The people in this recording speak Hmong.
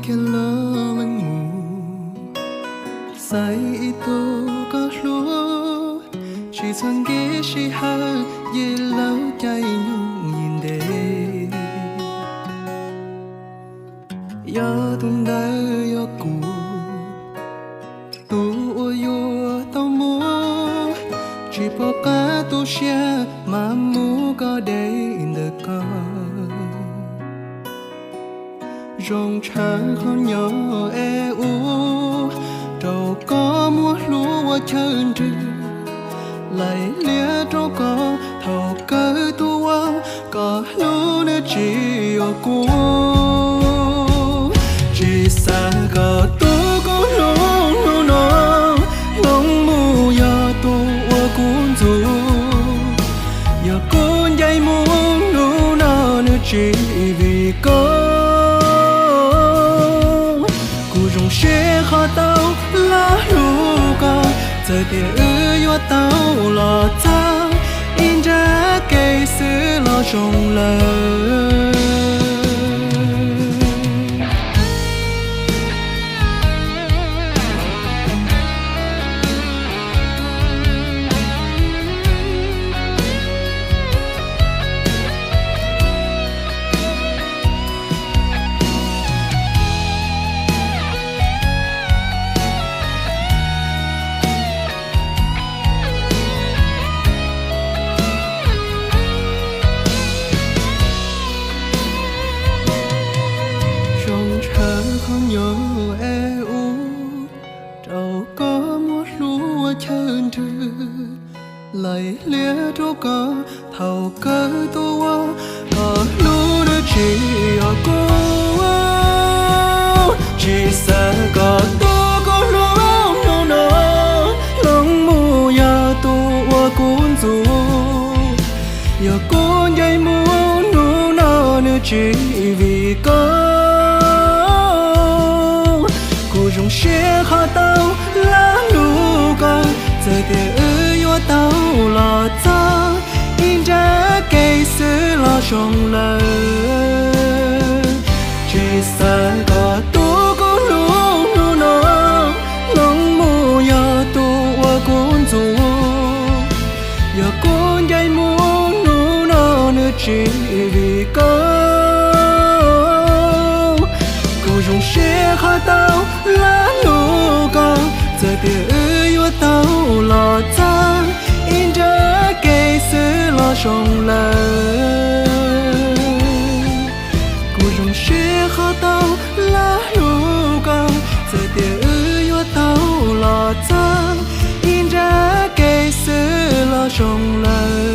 Kiag los leej mus, xaiv ib tug koj hlub, tsis txhob nkees sij hawm, yim laug caij nyoog yim ntev. Yog tus ntawd yog kuv, tus uas yuav tau muab, tsis pom qab tu siab mas muab koj de ntawm ko. Zoo tshaj qhov nyob es ub, rau koj muab hlub ua chaw nrwg, laim lias rau koj thaum kawg tuaj ua, koj hlub nws tsis yuav kuv. Tsis xav kom tus kuv hlub hnub no, hloov mus yog tus uas kuv ntxub. Yog kuv ncaim mus hnub no, nws tsis vim koj. Kuv zoo siab qhov tau hlub koj, txawm tias wb yuav tau los txog ib nrab kev xwb los zoo lawm. Zoo tshaj qhov nyob es ub, rau koj muab hlub ua chaw nrwg, laim lias rau koj thaum kawg tuaj ua, koj hlub nws tsis yuav kuv. Tsis xav kom tus kuv hlub hnub no, hloov mus yog tus uas kuv ntxub. Yog kuv ncaim mus hnub no, nws tsis vim koj. Kuv zoo siab qhov tau hlub koj, txawm tias wb yuav tau los txog ib nrab kev xwb los zoo lawm. Tsis xav kom tus kuv hlub hnub no, hloov mus yog tus uas kuv ntxub. Yog kuv ncaim mus hnub no, nws tsis vim koj. Kuv zoo siab qhov tau hlub koj, txawm tias wb yuav tau los txog ib nrab kev xwb los zoo lawm. Kuv zoo siab qhov tau hlub koj, txawm tias wb yuav tau los txog ib nrab kev xwb los zoo lawm.